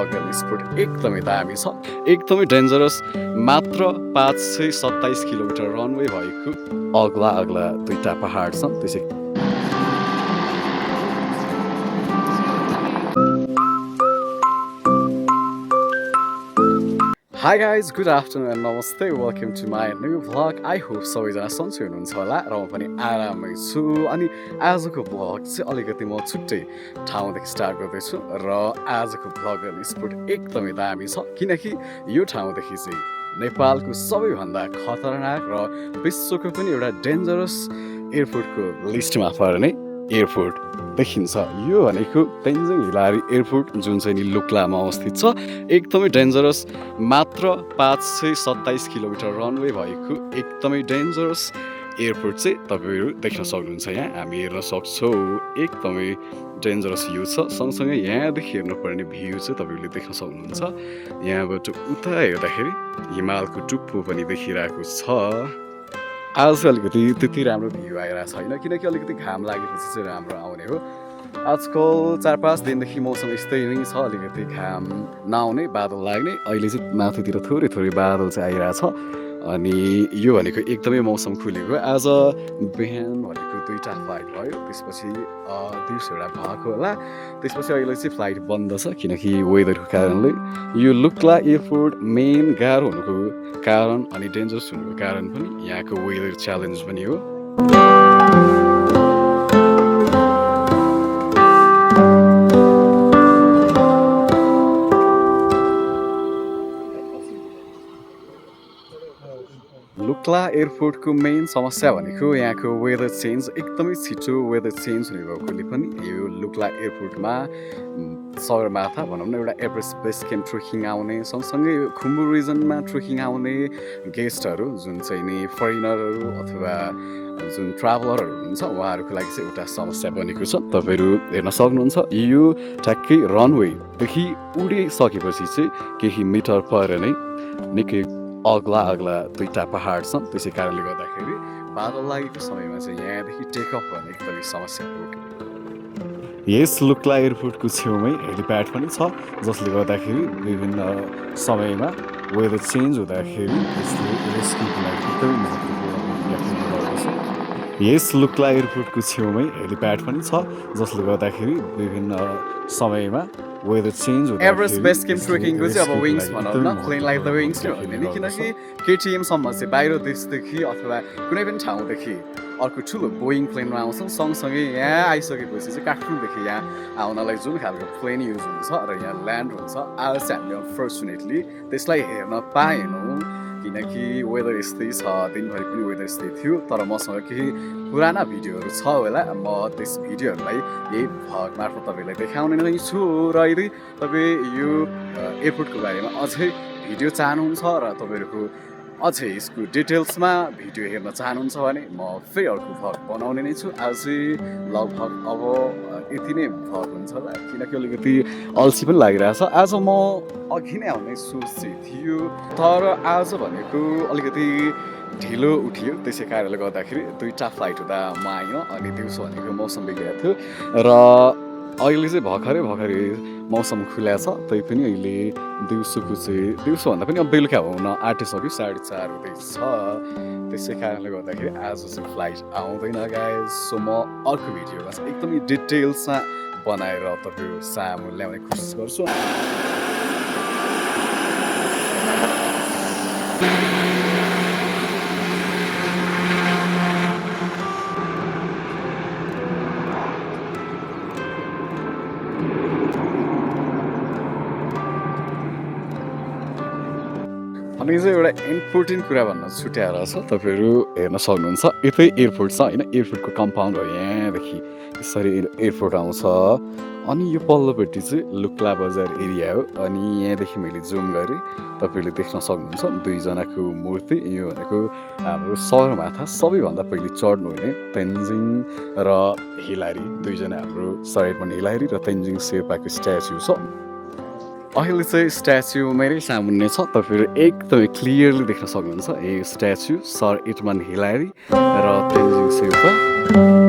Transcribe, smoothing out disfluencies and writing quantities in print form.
भ्लगल sport एकदमै दामी छ, एकदमै डेन्जरस। मात्र 527 किलोमिटर रनवे भएको अग्ला अग्ला दुईटा पहाड छन्। त्यसै Hi guys, good afternoon and namaste. Welcome to my new vlog. I hope सबैजना सन्चै हुनुहुन्छ होला र म पनि आरामै छु। अनि आजको भ्लग चाहिँ अलिकति म छुट्टै ठाउँदेखि स्टार्ट गर्दैछु र आजको भ्लगल स्पोर्ट एकदमै दामी छ, किनकि यो ठाउँदेखि चाहिँ नेपालको सबैभन्दा खतरनाक र विश्वको पनि एउटा डेन्जरस एयरपोर्टको लिस्टमा पर्ने एयरपोर्ट देखिन्छ। यो भनेको तेन्जिङ हिलारी एयरपोर्ट, जुन चाहिँ नि लुक्लामा अवस्थित छ। एकदमै डेन्जरस, मात्र 527 किलोमिटर रनवे भएको एकदमै डेन्जरस एयरपोर्ट चाहिँ तपाईँहरू देख्न सक्नुहुन्छ। यहाँ हामी हेर्न सक्छौँ, एकदमै डेन्जरस भ्यू छ। सँगसँगै यहाँदेखि हेर्नुपर्ने भ्यू चाहिँ तपाईँहरूले देख्न सक्नुहुन्छ। यहाँबाट उता हेर्दाखेरि हिमालको टुप्पो पनि देखिरहेको छ। आज चाहिँ अलिकति त्यति राम्रो भ्यू आइरहेको छैन, किनकि अलिकति घाम लागेपछि चाहिँ राम्रो आउने हो। आजकल 4-5 दिनदेखि मौसम यस्तै नै छ, अलिकति घाम नआउने, बादल लाग्ने। अहिले चाहिँ माथितिर थोरै थोरै बादल चाहिँ आइरहेछ। अनि यो भनेको एकदमै मौसम खुलेको। आज बिहान भनेको 2टा फ्लाइट भयो, त्यसपछि दिउँसो एउटा भएको होला, त्यसपछि अहिले चाहिँ फ्लाइट बन्द छ, किनकि वेदरको कारणले। यो लुक्ला एयरपोर्ट मेन गाह्रो हुनुको कारण अनि डेन्जरस हुनुको कारण पनि यहाँको वेदर च्यालेन्ज पनि हो। लुक्ला एयरपोर्टको मेन समस्या भनेको यहाँको वेदर चेन्ज, एकदमै छिटो वेदर चेन्ज हुने भएकोले पनि यो लुक्ला एयरपोर्टमा सगरमाथा भनौँ न एउटा एभरेस्ट बेस क्याम्प ट्रेकिङ आउने, सँगसँगै खुम्बु रिजनमा ट्रेकिङ आउने गेस्टहरू, जुन चाहिँ नि फरेनरहरू अथवा जुन ट्राभलरहरू हुनुहुन्छ, उहाँहरूको लागि चाहिँ एउटा समस्या बनेको छ। तपाईँहरू हेर्न सक्नुहुन्छ, यो ठ्याक्कै रनवेदेखि उडिसकेपछि चाहिँ केही मिटर पर नै निकै अग्ला अग्ला दुईटा पहाड छन्। त्यसै कारणले गर्दाखेरि बादल लागेको समयमा चाहिँ यहाँदेखि टेकअफ गर्ने एकदमै समस्या हो। यस लुक्ला एयरपोर्टको छेउमै हेलिप्याड पनि छ, जसले गर्दाखेरि विभिन्न समयमा वेदर चेन्ज हुँदाखेरि यसले रेस्क्युको लागि एकदमै महत्त्वपूर्ण भूमिका खेल्ने गर्दछ। यस लुक्ला एयरपोर्टको छेउमै हेलिप्याड पनि छ, जसले गर्दाखेरि विभिन्न समयमा वेदर चेन्ज हुँदा एभरेस्ट बेस क्याम्प ट्रेकिङको चाहिँ अब विङ्स भनौँ न, प्लेन लाइक द विङ्स नै होइन नि, किनकि केटिएमसम्म चाहिँ बाहिर देशदेखि अथवा कुनै पनि ठाउँदेखि अर्को ठुलो बोइङ प्लेनमा आउँछन्। सँगसँगै यहाँ आइसकेपछि चाहिँ काठमाडौँदेखि यहाँ आउनलाई जुन खालको प्लेन युज हुन्छ र यहाँ ल्यान्ड हुन्छ, आज चाहिँ हामीले अनफर्चुनेटली त्यसलाई हेर्न पाएनौँ, किनकि वेदर यस्तै छ, दिनभरि पनि वेदर यस्तै थियो। तर मसँग केही पुराना भिडियोहरू छ होला, म त्यस भिडियोहरूलाई यही भ्लग मार्फत तपाईँलाई देखाउने नै छु। र यदि तपाईँ यो एयरपोर्टको बारेमा अझै भिडियो चाहनुहुन्छ र तपाईँहरूको अझै यसको डिटेल्समा भिडियो हेर्न चाहनुहुन्छ भने म फेरि अर्को भ्लग बनाउने नै छु। आज चाहिँ लगभग अब यति नै भ्लग हुन्छ होला, किनकि अलिकति अल्छी पनि लागिरहेछ। आज म अघि नै आउने सोच चाहिँ थियो, तर आज भनेको अलिकति ढिलो उठियो, त्यसै कारणले गर्दाखेरि 2टा फ्लाइट हुँदा म आइनँ। अनि दिउँसो भनेको मौसम बिग्रेको थियो र अहिले चाहिँ भर्खरै मौसम खुल्या छ, तैपनि अहिले दिउँसोको चाहिँ दिउँसोभन्दा पनि अब बेलुका हुन आँटिसक्यो, 4:30 हुँदैछ। त्यसै कारणले गर्दाखेरि आज चाहिँ फ्लाइट आउँदैन गाइज। सो म अर्को भिडियोमा चाहिँ एकदमै डिटेल्समा बनाएर तपाईँको सामु ल्याउने कोसिस गर्छु। अनि चाहिँ एउटा इम्पोर्टेन्ट कुरा भन्न छुट्याएर छ, तपाईँहरू हेर्न सक्नुहुन्छ, यतै एयरपोर्ट छ होइन, एयरपोर्टको कम्पाउन्ड हो। यहाँदेखि यसरी एयरपोर्ट आउँछ, अनि यो पल्लोपट्टि चाहिँ लुक्ला बजार एरिया हो। अनि यहाँदेखि मैले जुम गरेँ, तपाईँहरूले देख्न सक्नुहुन्छ दुईजनाको मूर्ति। यो भनेको हाम्रो सगरमाथा सबैभन्दा पहिले चढ्नु हुने तेन्जिङ र हिलारी, दुईजना हाम्रो सर हिलारी र तेन्जिङ शेर्पाको स्ट्याच्यु छ। अहिले चाहिँ स्ट्याच्यु मेरै सामुन्ने छ, तपाईँहरू एकदमै क्लियरली देख्न सक्नुहुन्छ। यो स्ट्याच्यु सर एडमन्ड हिलारी र तेन्जिङ शेर्पा।